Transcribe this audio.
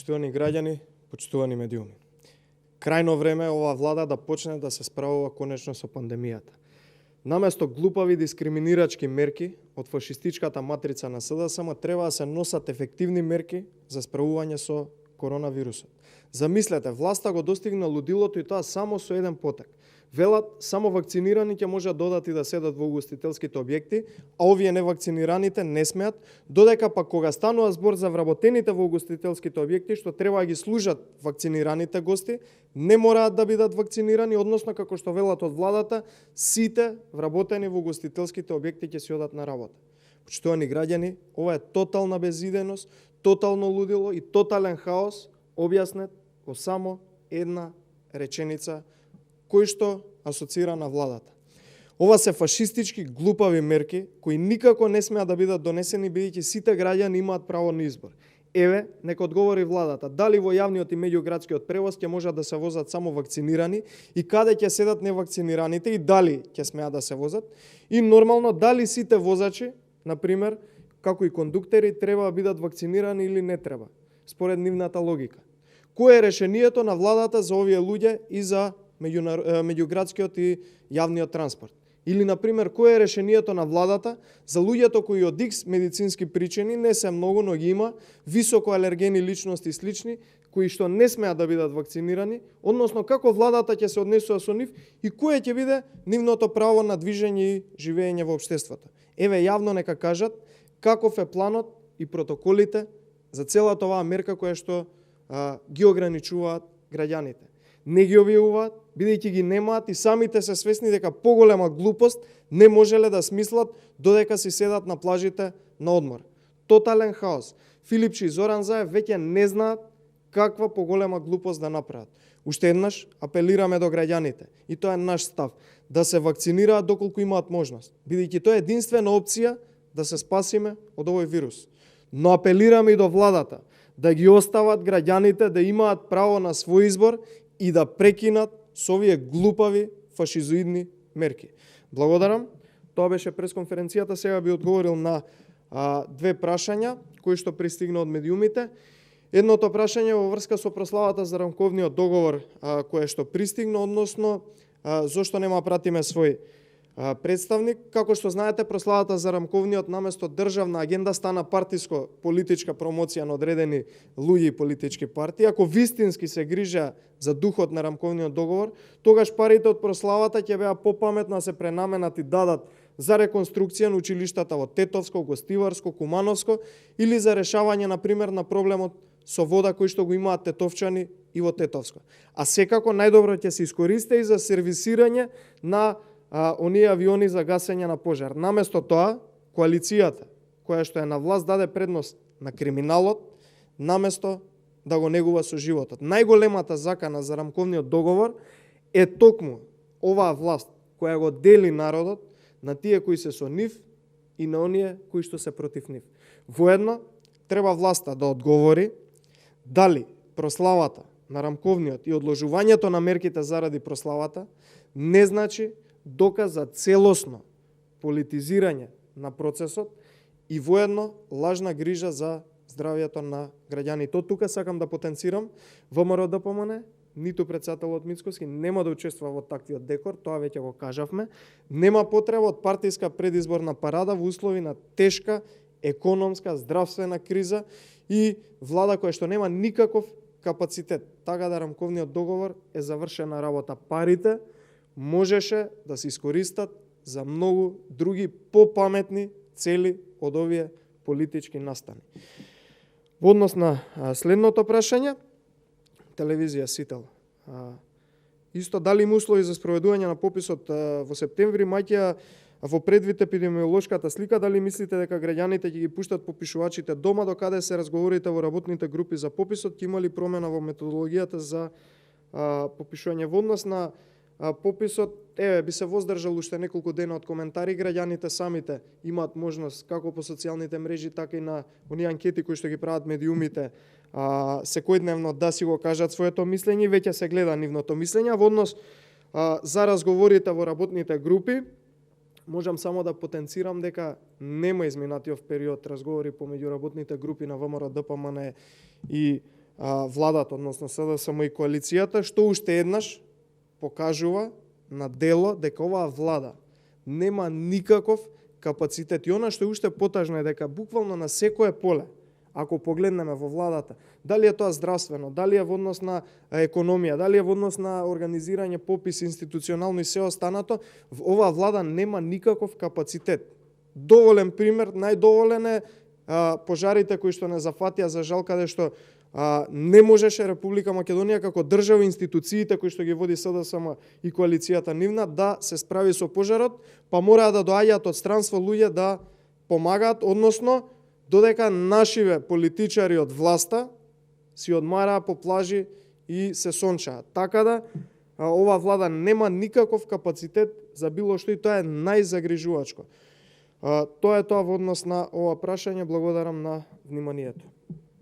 Почитувани граѓани, почитувани медиуми. Крајно време е оваа влада да почне да се справува конечно со пандемијата. Наместо глупави дискриминирачки мерки од фашистичката матрица на СДСМ треба да се носат ефективни мерки за справување со коронавирусот. Замислете, власта го достигна лудилото и тоа само со еден потек. Велат, само вакцинирани ќе можат додат и да седат во угостителските објекти, а овие невакцинираните не смеат, додека пак кога станува збор за вработените во угостителските објекти, што треба да ги служат вакцинираните гости, не мораат да бидат вакцинирани, односно како што велат од владата, сите вработени во угостителските објекти ќе си одат на работа. Почитувани граѓани, ова е тотална безидејност, тотално лудило и тотален хаос, објаснет во само една реченица кој што асоцира на владата. Ова се фашистички глупави мерки кои никако не смеат да бидат донесени бидејќи сите граѓани имаат право на избор. Еве, нека одговори владата, дали во јавниот и меѓуградскиот превоз ќе можат да се возат само вакцинирани и каде ќе седат невакцинираните и дали ќе смеат да се возат и нормално дали сите возачи, на пример, како и кондуктери, треба да бидат вакцинирани или не треба, според нивната логика. Кое е решението на владата за овие луѓе и за меѓуградскиот и јавниот транспорт? Или, например, кое е решението на владата за луѓето кои од X медицински причини, не се многу, но ги има, високо алергени личности и слични, кои што не смеат да бидат вакцинирани, односно како владата ќе се однесува со нив и кое ќе биде нивното право на движење и живење во општеството. Еве, јавно нека кажат каков е планот и протоколите за целата оваа мерка која што ги ограничуваат граѓаните. Не ги објавуваат, бидејќи ги немаат и самите се свесни дека поголема глупост не можеле да смислат додека си седат на плажите на одмор. Тотален хаос. Филипче и Зоран Заев веќе не знаат каква поголема глупост да направат. Уште еднаш апелираме до граѓаните и тоа е наш став, да се вакцинираат доколку имаат можност, бидејќи тоа е единствена опција да се спасиме од овој вирус. Но апелираме и до владата да ги остават граѓаните да имаат право на свој избор и да прекинат со овие глупави фашизоидни мерки. Благодарам. Тоа беше пресконференцијата. Сега би одговорил на две прашања кои што пристигна од медиумите. Едното прашање во врска со прославата за рамковниот договор кое што пристигна, односно зошто нема пратиме свој представник. Како што знаете, прославата за рамковниот наместо државна агенда стана партиско политичка промоција на одредени луѓе и политички партии. Ако вистински се грижа за духот на рамковниот договор, тогаш парите од прославата ќе беа попаметно да се пренаменат и дадат за реконструкција на училиштата во Тетовско, Гостиварско, Кумановско или за решавање, на пример, на проблемот со вода кој што го имаат тетовчани и во Тетовско. А секако најдобро ќе се искористи и за сервисирање на оние авиони за гасење на пожар. Наместо тоа, коалицијата, која што е на власт, даде предност на криминалот, наместо да го негува со животот. Најголемата закана за рамковниот договор е токму оваа власт, која го дели народот на тие кои се со нив и на оние кои што се против нив. Воедно, треба власта да одговори дали прославата на рамковниот и одложувањето на мерките заради прославата не значи доказ за целосно политизирање на процесот и воедно лажна грижа за здравјето на граѓаните. Тука сакам да потенцирам ВМРО-ДПМН, ниту председателот Мицкоски нема да учествува во таквиот декор, тоа веќе го кажавме. Нема потреба од партиска предизборна парада во услови на тешка економска, здравствена криза и влада која што нема никаков капацитет. Така да рамковниот договор е завршена работа. Парите можеше да се искористат за многу други попаметни цели од овие политички настани. Во однос на следното прашање, телевизија Сител. Исто, дали има услови за спроведување на пописот во септември, мајќа во предвид епидемиолошката слика, дали мислите дека граѓаните ќе ги пуштат попишувачите дома, докаде се разговорите во работните групи за пописот, ќе има ли промена во методологијата за попишување? Во однос на пописот, би се воздржал уште неколку дена од коментари. Граѓаните самите имаат можност како по социјалните мрежи, така и на оние анкети кои што ги прават медиумите секојдневно да си го кажат своето мислење, веќе се гледа нивното мислење. Во однос за разговорите во работните групи, можам само да потенцирам дека нема изминатиот период разговори помеѓу работните групи на ВМРО-ДПМН и владата, односно СДСМ и коалицијата, што уште еднаш покажува на дело дека оваа влада нема никаков капацитет. И она што е уште потажно е дека буквално на секое поле, ако погледнеме во владата, дали е тоа здравствено, дали е во однос на економија, дали е во однос на организирање попис институционално и се останато, оваа влада нема никаков капацитет. Доволен пример, најдоволен е пожарите кои што не зафатија, за жал, каде што не можеше Република Македонија како држава, институциите кои што ги води СДСМ и коалицијата нивна да се справи со пожарот, па мораа да доаѓаат од странство луѓе да помагаат, односно додека нашиве политичари од власта си одмараа по плажи и се сончаат. Така да ова влада нема никаков капацитет за било што и тоа е најзагрижувачко. Тоа е тоа во однос на ова прашање. Благодарам на вниманието.